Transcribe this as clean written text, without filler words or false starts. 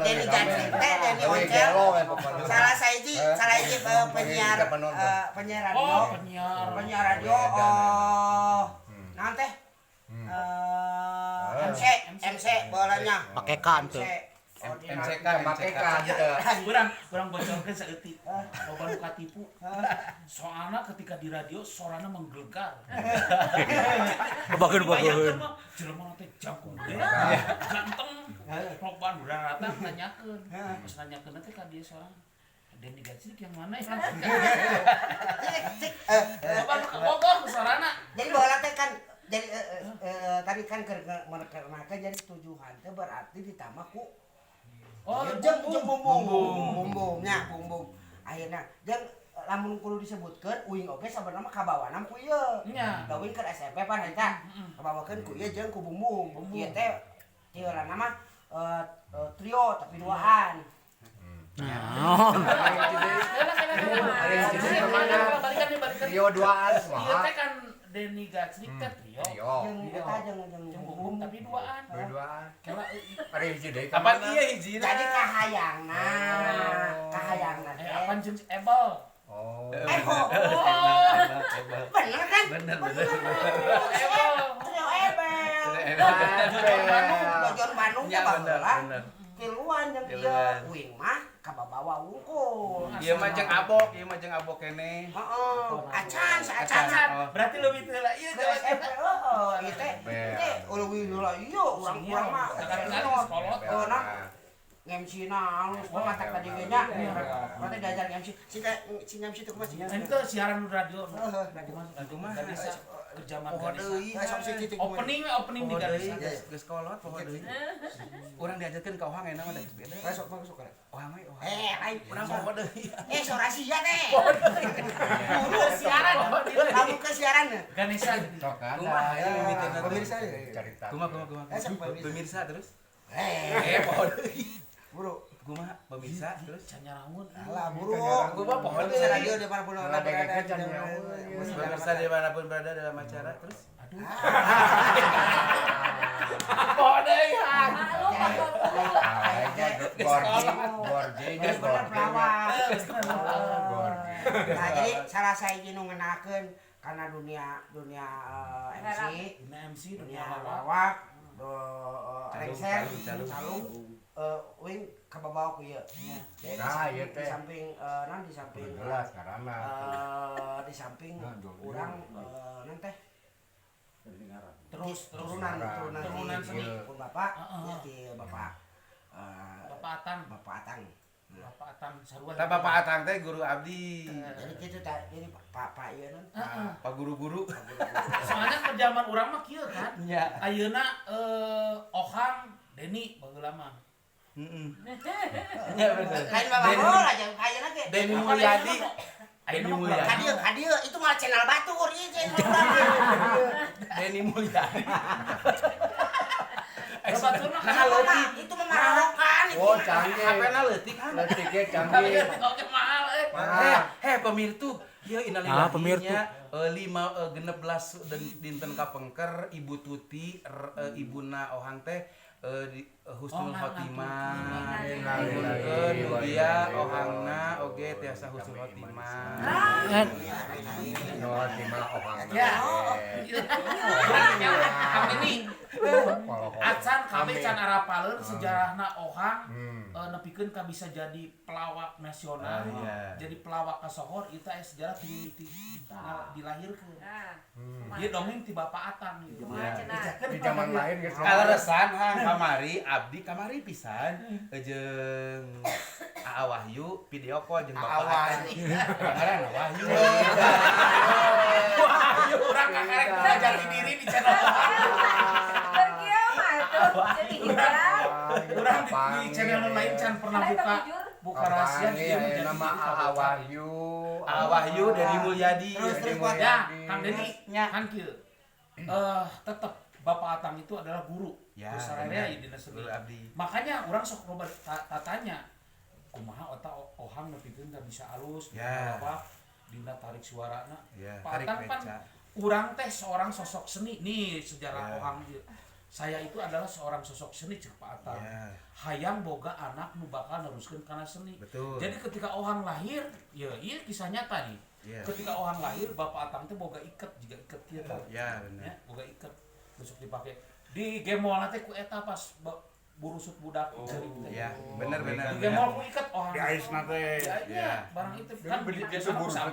Denny Gacrik teh, Denny Oncel. Salah sahiji, salah hiji penyiar penyiar radio. Oh, penyiar. Penyiar radio, oh. Naon teh? MC, MC bolanya. Pake K tuh. MC. Oh, MCK, Make MCK. K gitu. Urang urang bocorkeun saeutik. Loba nu katipu. Soalna ketika di radio sorana menggelegar. Bageun bageun. Bayangkeun mah jelema teh jangkung gede, ganteng. Loba nu datang nanyakeun. Pas nanyakeun teh ka dia seorang Denny Gacrik yang mana ya? Cik, cik, Loba nu kabogor ku sorana. Jadi bola teh kan jadi tadi kan keur keur jadi tujuan teh berarti ditambah ku Oh, jeung jeung bumbung bumbungnya bumbung akhirnya jeung lamun kudu disebutkeun uing oge sabenerna mah kabawana ku ieu. Nya. Da uing keur SMP pan eta kabawakeun ku ieu jeung ku bumbung. Ieu teh tieuranna mah trio tapi duaan. Naon? Balikan nih, balikan. Trio duaan Ieu semua. Teh kan Denny Gacrik teh trio. Trio. Jeung eta jeung jeung Jeung bumbung tapi duaan. Duaan. Kela Ada hiji deui. Kapan iya hijina? Jadi kahayangna, kahayangna eh teh. Apaan jeung si Ebel? Oh. Eh, kok Oh, bener kan? Bener, bener. Ebel. Trio Ebel. Jojon Bandung. Jojon Bandung teh Ya, bener, baheula. bener. Tiluan jeung ieu Tiluan. uing mah kababawa wungkul. Ieu mah jeung abok, ieu mah jeung abok keneh. Heeh, acan saacan. Acan. Berarti lebih teu lah ieu Ke SMP heeh, ieu teh ieu teh leuwih heula ieu urang-urang mah. Kali sekolot. Oh, nah. MC na halus banget tadi ge nya. Berarti diajar MC. Si si MC teh kumaha sih? Ente siaran di radio. Heeh, radio. Kumaha Ganesha ke zaman Poho Ganesha. deui, sok si titik kumaha. Opening we, opening di Poho deui, Ganesha. geus geus kolot poho deui. Urang diajarkeun ka Ohang enak mah da geus beda. Eh, sok sok sok. Ohang we, Ohang. Eh, lain. Urang poho deui. Eh, sora sia teh. Buru siaran. Kamu ke siaran ya? Ganesha. Sok kan. Kumaha ieu mimitina teh? Pemirsa ya. Cerita. Kumaha kumaha kumaha. Eh, sok pemirsa. Pemirsa terus. Eh, Eh, poho deui. buru. Kumaha pemirsa terus? Can nyaramun. Alah, buru. Gua mah poho Pemirsa deui. radio dimanapun Alah, anda berada. dengekeun can nyamun. Pemirsa dimanapun berada dalam acara terus. Aduh. Poho deui, Hang. Maklum faktor U. Gorji, gorji, Geus bener pelawak. Gorji. Nah, jadi salah sahiji nu ngeunahkeun karena dunia dunia MC, Dunia MC, dunia dunia lawak. lawak, do lengser, calung, calung. calung, uing kababawa ku ieu. Jadi di Nah, samping, ieu di teh. samping non di samping Jelas karena. Di samping Nah, jual. urang non teh Terus terus turunan turunan Turunan di seni. pun bapak, Heeh. ya di bapak Bapak Atang. Bapak Atang. Bapak Atang sarua. Tah Bapak Atang teh guru abdi. Jadi gitu tak jadi pak pak ieu non. Heeh. Pak guru-guru. Soalnya ke zaman urang mah kieu kan. Nya. Ayeuna Ohang Denny baheula mah. Heeh. Nya bener. Lain bapak bola aja ayeuna ge. Denny Mulyadi. Ayeuna Denny mah Mulyadi. Kadieu kadieu itu mah channel batur ieu channel urang. Denny Mulyadi. Batur mah Nah, kan leutik. Itu mah mararokan itu. Oh, canggih. HP-na leutik kan. Leutiknya canggih. oke mahal eh. Heh, heh pemirtu. Ieu innalillahi. Ah, pemirtu. Lima 16 dan dinten kapengker Ibu Tuti ibuna Ohang teh di husnul Oh, khotimah. Innalillahi Nuhunkeun wa mugia inna ilaihi Ohangna raji'un. oge tiasa husnul khotimah. No, timah Ohang. Ya. Kang ini acan kabeh can arapaleun sejarahna Ohang nepikeun ka bisa jadi pelawak nasional, Ah, iya. jadi pelawak kasohor ieu teh aya sejarah ti dilahirkeun. Nah, Ieu dongeng ti Bapak Atang gitu. kumaha cenah? Di zaman lain geus Kaleresan Hang kamari abdi kamari pisan jeung Aa Wahyu video call jeung Bapak Aa Atang. Ngaran Wahyu. Urang kakarek bisa jati diri di channel Ohang. Berkieu mah tuh jadi hijrah. Urang di channel lain can pernah Lain buka tak jujur. buka rahasia di iya, menjadi nama diri Aa kabeh. Wahyu. Aa Wahyu Denny Mulyadi. Terus, terus, Denny Pak. Ya, Mulyadi. Kang Denny, Nya. kan kieu. Tetep Bapak Atang itu adalah guru. Ya, Besarnya bener. di dina seni. Guru abdi. Makanya orang sok loba tatanya kumaha otak Ohang nepikeun ka bisa alus, Ya. apa dina tarik suarana. Ya, Pak tarik Atang pan beca. urang teh seorang sosok seni nih sejarah Ya. Ohang ieu. Saya itu adalah seorang sosok seni, cek Pak Atang. Hayang boga anak nu bakal neruskeun kana seni. Jadi ketika Ohang lahir, ya iya, kisah nyata nih. Ketika Ohang lahir, Bapak Atang teh boga iket, jiga iket kieu tah. Ya, benar. Ya, boga iket besok dipake. Di gemol teh ku eta pas burusut budak ceurik teh. Ya, benar benar. Di gemol ku iket Ohang. Di aisna teh. Ya, iya, barang itu kan Beli biasanya itu burusut.